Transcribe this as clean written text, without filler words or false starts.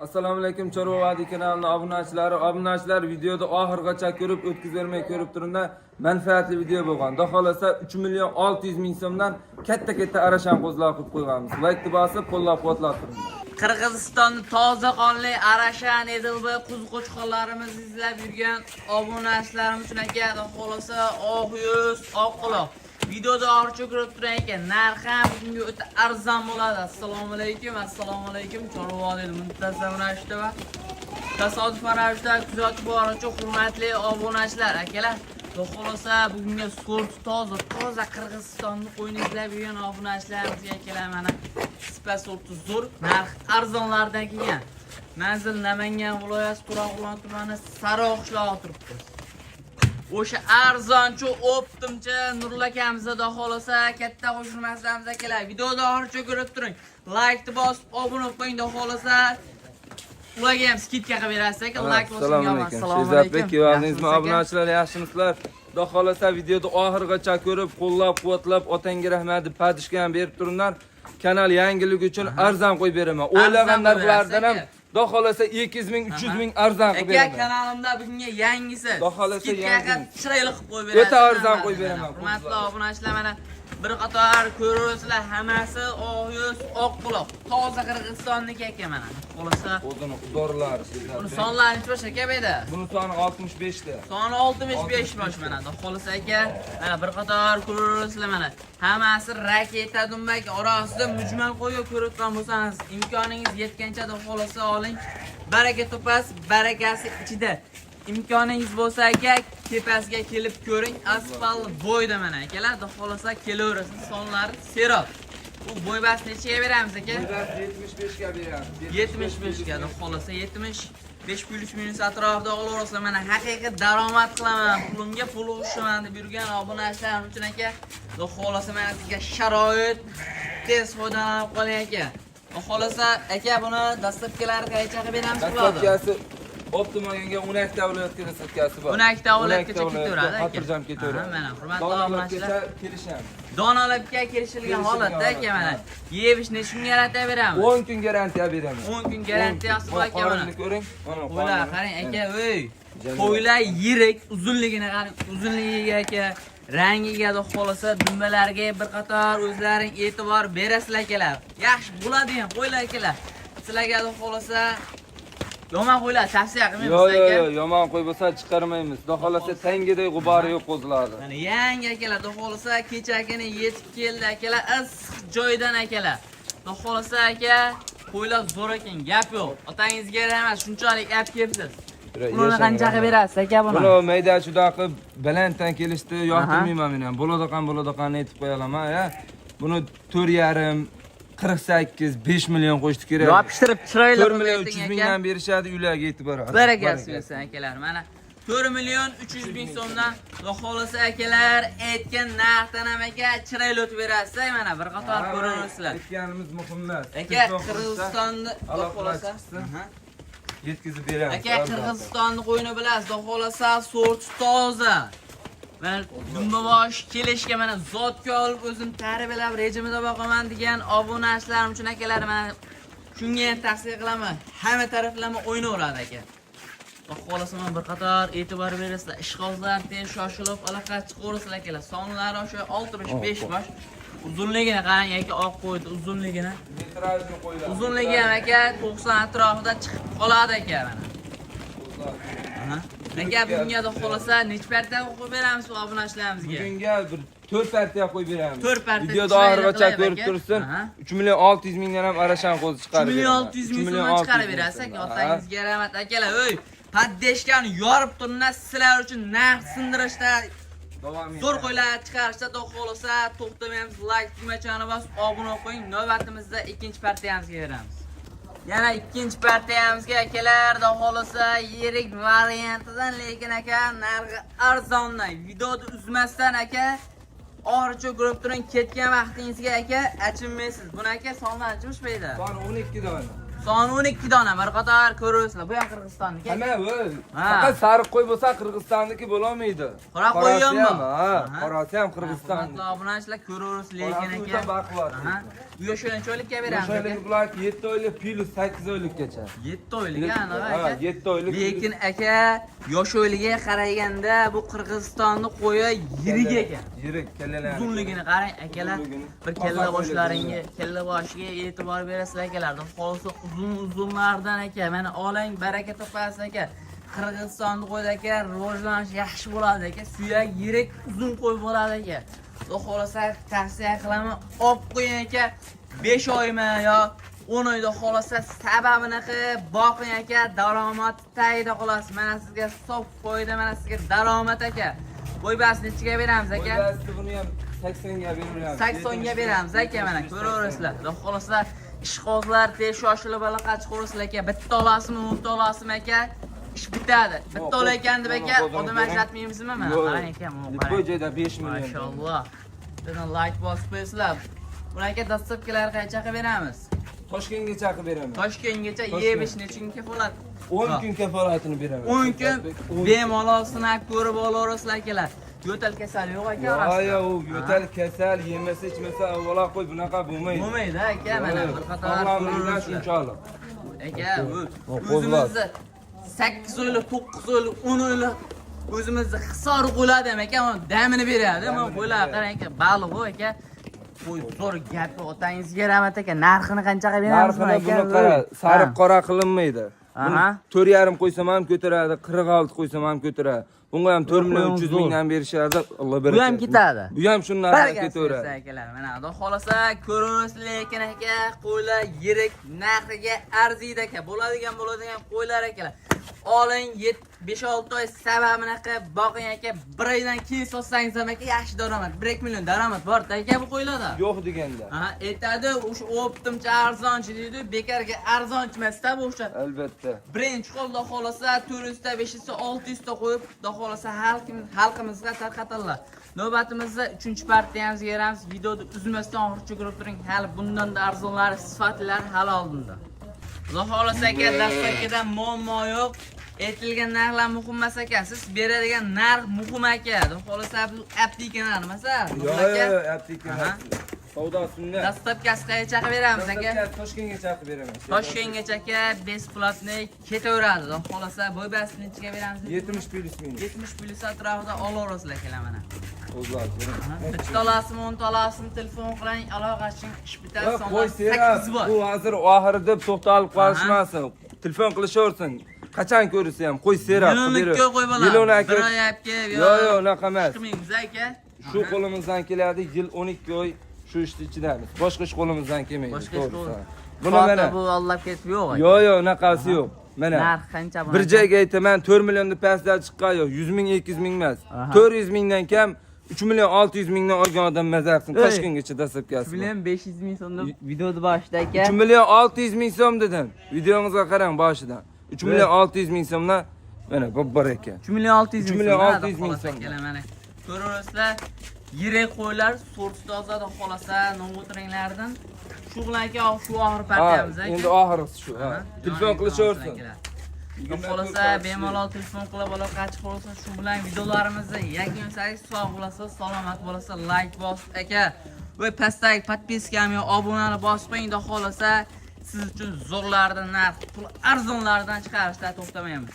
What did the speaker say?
Assalomu alaykum, Chorva Vadi kanalining obunachilari. Obunachilar, videoda oxirigacha ko'rib, o'tkazvermay ko'rib turinglar. Manfaatli video bo'lgan. Xudo xolasa 3 million 600 ming so'mdan katta-katta arashan qo'zlar qilib qo'yganmiz. Laykni bosib, qo'llab-quvvatlab turinglar. Qirg'izistonni toza qonli Arashan, Edilboy quzu qo'chqorlarimizni izlab yurgan obunachilarimiz uchun, aka, xudo xolasa oq yuz, oq quloq. Videoda oxiricha ko'rib turing, aka, narxi ham bugungi o'ta arzon bo'ladi. Assalomu alaykum, assalomu alaykum. Chorva Vodiyda muntazam ravishda va tasodifan ravishda kuzatib boruvchi hurmatli obunachilar, akalar, xudo xolasa bugungi sort toza, toza Qirg'izistonni qo'yini izlab yurgan obunachilarimizga, akalar, mana sifat sorti zo'r, narx arzonlardan kelgan. Manzil Namangan viloyati To'raqo'rg'on tumani Sariq qishlog'i turibdi. O'sha arzonchi оптом chi Nurul akamizda, xudo xolasa katta qo'shilmasamiz, akalar. Videoda oxiricha ko'rib turing. Laykni bosib, obuna bo'lib qo'ying, xudo xolasa. Ularga ham скидка qilib berasiz, aka. Layk bosing. Assalomu alaykum. Assalomu Sherzodbek, alaykum. Yaxshimizmi, obunachilar, yaxshimisizlar? Xudo xolasa videoda oxirigacha ko'rib, qo'llab-quvvatlab, otangga rahmat deb поддержка ham berib turinglar. Kanal yangiligi uchun arzon qo'yib beraman. O'ylagan Arzon qo'yib narxlardan ham berasiz, aka. Xudo xolasa 200 ming, 300 ming arzon qilib Aka, beraman. kanalimda bugungi yangisi. Xudo xolasa Скидка yangisi. qilib, chiroyli qilib qo'yib berasiz. O'ta arzon qo'yib beraman. Hurmatli obunachilar, mana bir qator ko'rasizlar, hammasi oq yuz, oq quloq. Toza Qirg'izistonniki, aka, mana. Xolasa O'zini udorlari. Buni sonlari necha bosh, aka, bu yerda? Buni soni 65 ta. Soni 65 bosh, mana. Xolasa, aka, mana bir qator ko'rasizlar, mana. Hammasi raketa dumbak orasida mujmal qo'yib ko'rayotgan bo'lsangiz, imkoningiz yetgancha, xolasa, oling. Baraka topasiz, barakasi ichida. Imkoningiz bo'lsa, aka, tepasiga kelib ko'ring. Asfalt bo'yda, mana, akalar, xolasa kelaverasiz. Sonlari serob. Bu bo'ybas nechaga beramiz, aka? Bo'ybas 75 ga beramiz. 75 ga, xolasa 75 плюс минус atrofida olaverasizlar. Mana haqiqiy daromad qilaman, pulimga pul qo'shaman deb yurgan obunachilarim uchun, aka, xudo xolasa mana sizga sharoit, tez foydalanib qoling, aka. Xudo xolasa, aka, buni доставка lari qayerga qilib beramiz bo'ladi? Доставка si оптом olganga 12 ta viloyatga доставка si bor. 12 ta viloyatgacha ketaveradi, aka. Xotirjam ketaveradi. Aha, mana hurmatli Donalabgacha obunachilar. kelishamiz. Donalabga kelishilgan Kelishilgan holatda, aka, mana holatda. yevish necha kun garantiya beramiz? 10 kun garantiya beraman. 10 kun garantiyasi bor, aka, mana. Qorinni ko'ring. Mana Qo'ylar qorinni. qarang, aka, ey. Jamila. Qo'ylar yirik, uzunligini qarang, uzunligiga, aka, rangiga, xudo xolasa dumbalariga bir qator o'zlaring e'tibor berasizlar, akalar. Yaxshi bo'ladi ham qo'ylar, akalar. Sizlarga, xudo xolasa, yomon qo'ylar tavsiya qilmaymiz, Yo'q, yo'q, aka. yo'q, yomon qo'y bo'lsa chiqarmaymiz. Xudo xolasa tangiday g'ubori yo'q qo'zilarni. Mana yangi, akalar, xudo xolasa kechagina yetib keldi, akalar, issiq joydan, akalar. Xudo xolasa, aka, qo'ylar zo'r ekan, gap yo'q. Otangizga rahmat, shunchalik olib kelibsiz. Buni qancha qilib berasiz, aka, buni? Buni mayda chuda qilib balanddan kelishdi, yoqtirmayman men ham. Bo'ladigan bo'ladiganni aytib qo'ya olaman, ya. Buni 4.5, 48, 5 million qo'yishdi kerak. Yopishtirib chiroyli 4 million 300 mingdan berishadi, uylarga yetib boradi. Barakasi bersin, akalar. Mana 4 million 300 ming so'mdan, xudo xolasa, akalar, aytgan narxdan ham, aka, chiroyli o'tib berasiz. Mana bir qator ko'rasizlar. Aytganimiz muhim emas. Aka, Qirg'izistonni, xudo Aloqalar xolasa chiqsin. Yetkazib beramiz. Aka, Qirg'izistonni qo'yini bilasiz, xudo xolasa sort toza. Mana dumbabosh kelishga, mana zotga olib o'zim tarbiyalab rejimida boqaman degan obunachilarim uchun, akalar, mana shunga ham tavsiya qilaman. Hamma taraflama o'ynayveradi, aka. Xudo xolasa mana bir qator e'tibor berasizlar. Ishqibozlar tez shoshilib aloqa chiqaverasizlar, akalar. Sonlari o'sha 65 bosh. Uzunligini qarang, aka, oq qo'ydi uzunligini. Metrajni qo'yiladi. Uzunligi ham, aka, 90 atrofida chiqib qoladi, aka, mana. Aha. Aka, bugunga xudo xolasa necha partiya qo'yib beramiz bu obunachilarimizga? Bugunga bir 4 partiya qo'yib beramiz. 4 partiya Videoda chiroyli oxirigacha qilaylik, ko'rib aka. tursin. Aha. 3 million 600 mingdan ham arashan qo'zi chiqarib 3 million beraman. 600 3 ming million so'mdan chiqarib 600 ming berasiz, aka. so'mdan. Otangizga rahmat, akalar. Ey, поддержка ni yorib turinglar, sizlar uchun narx sindirishda Davom zo'r etamiz. qo'ylar chiqarishda, xudo xolasa to'xtamaymiz. Layk tugmachani bosib obuna qo'ying. Navbatimizda ikkinchi partiyamizga beramiz. Yana ikkinchi partiyamizga, akalar, xudo xolasa yirik variantidan, lekin, aka, narxi arzondan. Videoni uzmasdan, aka, oxiricha ko'rib turing, ketgan vaqtingizga, aka, achinmaysiz. Buni, aka, sonlar necha bu yerda? Soni 12 dona. Soni 12 dona, bir qator ko'rasizlar. Bu ham Qirg'izistonniki. Hamma bu. Ha. Faqat sariq qo'y bo'lsa Qirg'izistonniki bo'lolmaydi. Qora qo'y Qorasi hammi? ham, ha, Aha. qorasi ham Qirg'iziston. Hurmatli obunachilar ko'raverasiz lekin Qorasi aka. o'ta baquvvat. Aha. Bu yosh o'yinchoqlikka beramiz aka. O'sha bular 7 oylik plus 8 oylikgacha. 7 oylik ana Ha, aka. 7 oylik. Lekin aka yosh o'yliga qaraganda bu Qirg'izistonni qo'yi yirik ekan. Yirik kallalar. Uzunligini qarang akalar. Uzunligini. Bir kalla boshlaringga, kalla boshiga e'tibor berasizlar akalar. Xolisi uzun uzunlardan aka. Mana olang baraka topasiz aka. Qirg'izistonni qo'ydi aka, rivojlanish yaxshi bo'ladi aka. Suyak yirik uzun qo'y bo'ladi aka. Xudo xohlasa tavsiya qilaman, olib qo'ying aka. 5 oymi yo 10 oyda xohlasa sababini qilib boqing aka, daromad tagida qolasiz. Mana sizga sof foyda, mana sizga daromad aka. Qo'y basini nechiga beramiz aka? Qo'y buni ham 80 ga beraveramiz. 80 ga beramiz aka, mana ko'raverasizlar. Xudo xohlasa ishqibozlar tez shoshilib aloqa chiqaverasizlar aka. Bitta olasizmi, o'nta olasizmi aka? Ish bitadi. Bitta olayotgan deb aka, odam ajratmaymizmi mana? Qarang aka, mana Bu qarang. joyda 5 million. Mashalloh. Bittadan like bosib qo'yasizlar. Buni aka dastlabkilar qancha qilib beramiz? Toshkentgacha qilib beraman. Toshkentgacha Toshkent. yebish necha kun kafolat? 10 kun kafolatini beraman. 10 kun bemalol sinab ko'rib olaverasizlar akalar. Yo'tal kasali yo'q aka Yo'q, orasida. yo'q, u yo'tal kasal, yemasa ichmasa avvalo qo'y bunaqa bo'lmaydi. Bo'lmaydi aka, mana bir qator Sog'lomligidan ko'raverasizlar. shunchalik. Aka, O, qo'zlar. o'zimizni 8 oylik, 9 oylik, 10 oylik o'zimizni hisor qo'ladi ham aka, uni damini beradi. Mana Damini qo'ylar beradi. qarang aka, baliq u aka. Qo'y zo'r gap, otangizga rahmat aka. Narxini qancha qilib beramiz Narxini aka? buni qara, sariq qora qilinmaydi. Buni Aha. 4,5 qo'ysam ham ko'taradi, 46 qo'ysam ham ko'taradi. Bunga ham 4 million 300 mingdan berishadi. Alloh beraka. Bu ham ketadi. Bu ham shundan narxi Barakasini ketaveradi. bersin akalar. Mana xudo xohlasa ko'ramiz, lekin aka qo'ylar yirik narxiga arziydi aka. Bo'ladigan bo'ladigan qo'ylar akalar. Oling 5-6 oy sababini qilib boqing aka. Bir oydan keyin sotsangiz ham aka yaxshi daromad, 1-2 million daromad bor aka bu qo'ylarda. Yo'q deganda. Ha, aytadi o'sha optimcha arzonchi deydi, bekorga arzonchi emas-da bu o'sha. Albatta. Birinchi qo'l xudo xohlasa 400 ta, 500 ta, 600 ta qo'yib, xudo xohlasa xalqimizga tarqatiladi. Navbatimizda 3-partiyamizga beramiz. Videoni uzmasdan oxirigacha ko'rib turing. Hali bundan da arzonlari, sifatlari hali oldinda. Xudo xohlasa aka, dastlabkidan muammo yo'q. Aytilgan narxlar muhim emas aka. Siz beradigan narx muhim aka. Xudo xohlasa bu apteka narxi emas, Yo'q, aka. yo'q, apteka. Aha. Savdo sunnat. Dastlabkasi qayerga qilib beramiz aka? Toshkentgacha qilib beraman. Toshkentgacha aka bесплатный ketaveradi. Xudo xohlasa bo'ybasini nechiga beramiz? 70 plyus minus. 70 plyus atrofida olaverasizlar akalar mana. O'zlar. Bitta olasizmi, o'nta olasizmi, telefon qiling, aloqa chiqing, ish bitadi, Qo'y sonlar serap, 8 bor. bu hozir oxiri deb to'xtalib qolishmasin. Telefon qilishaversin. Qachon ko'rsa ham qo'y serap Yilini qilib ikki qo'y bo'ladi. Yilini aka. Bir oy olib kelib, Yo'q, yo'q, unaqa emas. Chiqmaymiz aka. Shu qo'limizdan keladi, yil 12 oy shu ishni ichidamiz. Boshqa ish qo'limizdan kelmaydi. Boshqa ish to'g'risi. qo'l. Buni mana bu allab ketib yo'q aka. Yo'q, yo'q, unaqasi yo'q. Mana Narx qancha buni? bir joyga aytaman, 4 millionni pastdan chiqqan yo'q, 100 ming, 200 ming emas. Aha. 400 mingdan kam 3 million 600 mingdan olgan odam maza qilsin. Ey. Toshkentgacha dastlabkasi. 3 million 500 ming so'mda videoni boshida aka. 3 million 600 ming so'm dedim. Videongizga qarang boshidan. 3 million 600 ming so'mdan mana bu bor ekan. 3 million 600 3 ming million so'm. 600 ming so'm. Akalar mana. Ko'raverasizlar, yirik qo'ylar so'rti toza xohlasa novvotinglardan. Shu bilan aka shu oxir Ha, partiyamiz aka. endi oxirgisi shu. Ha. Telefon qilishaversin. Xudo xohlasa bemalol telefon qilib aloqa chiqaversin. Shu bilan videolarimizni yakunlasak, sog' bo'lasiz, salomat bo'lasiz, like bosib aka va pastdagi podpiska yo obunani bosib qo'ying. Xudo xohlasa siz uchun zo'rlardan narx, pul arzonlardan chiqarishda to'xtamaymiz.